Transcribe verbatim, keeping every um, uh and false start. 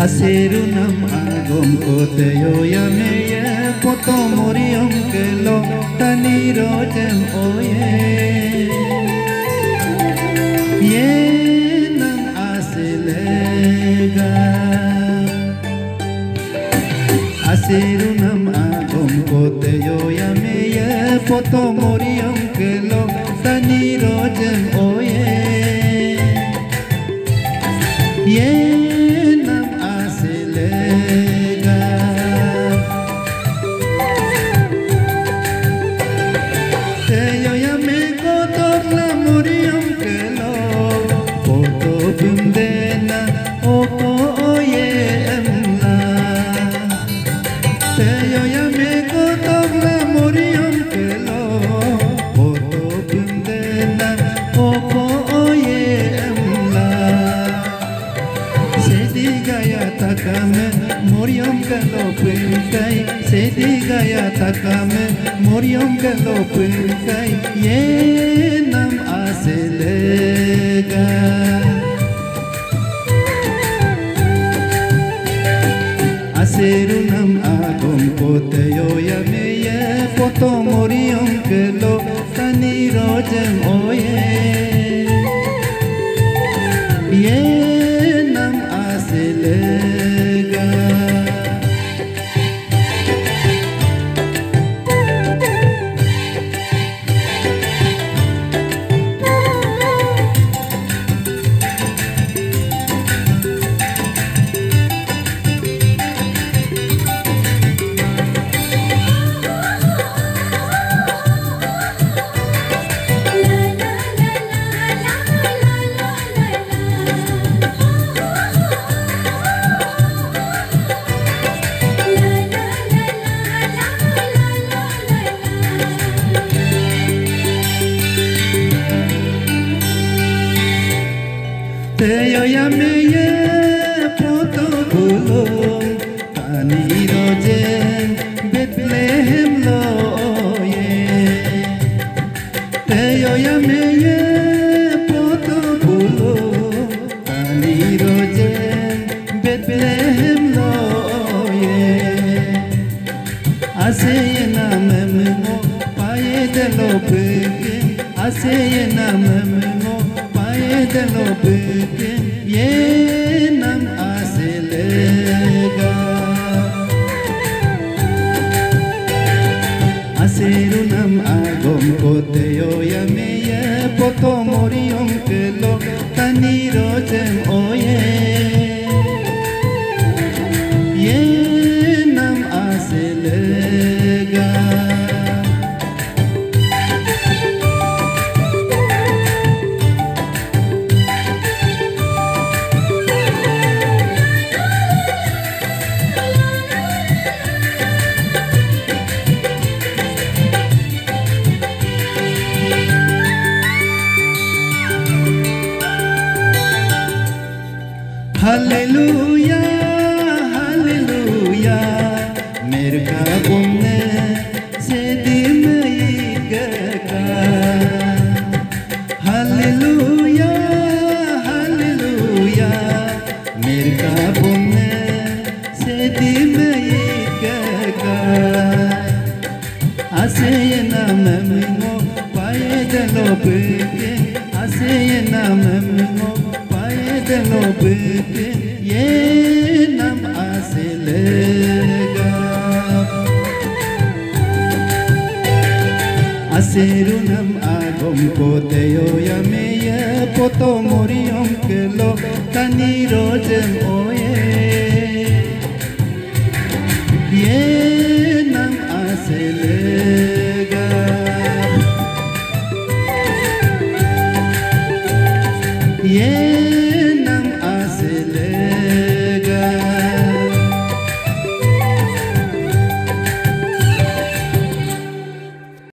Aserunam agom kote yoyameye, poto moriom kelo tani rojem oye. Yenam aselega. Aserunam agom kote yoyameye, poto moriom kelo tani rojem oye. Yenam aselega. Teyoyame kotor la moriom kelo, poto bundena oko oye emla. Teyoyame kotor la moriom kelo, poto bundena oko oye emla. Sedi gaya takame, moriom kelo pengkai. Sedi gaya takame, moriom kelo pengkai. Yenam aselega. Aserunam agom kote yoyameye, poto moriom kelo tani rojem oye. Yenam aselega. Teyoyameye poto bulum, tani rojem Betlehem loye. Teyoyameye poto bulum, tani rojem Betlehem loye. Aseyena memengo payedelo peke. Aseyena memengo payedelo peke. Yenam aselega. Aserunam agom kote yoyameye, poto moriom kelo tani rojem oye. Yenam aselega. Haleluya, haleluya, merka bomne Sedi meyikeka. Haleluya, haleluya, merka bomne Sedi meyikeka. Aseyena memengo payedelo peke. Aseyena memengo payedelo peke. Yenam aselega. Aserunam agom kote yoyameye, poto moriom kelo tani rojem oye. Yenam aselega. Ye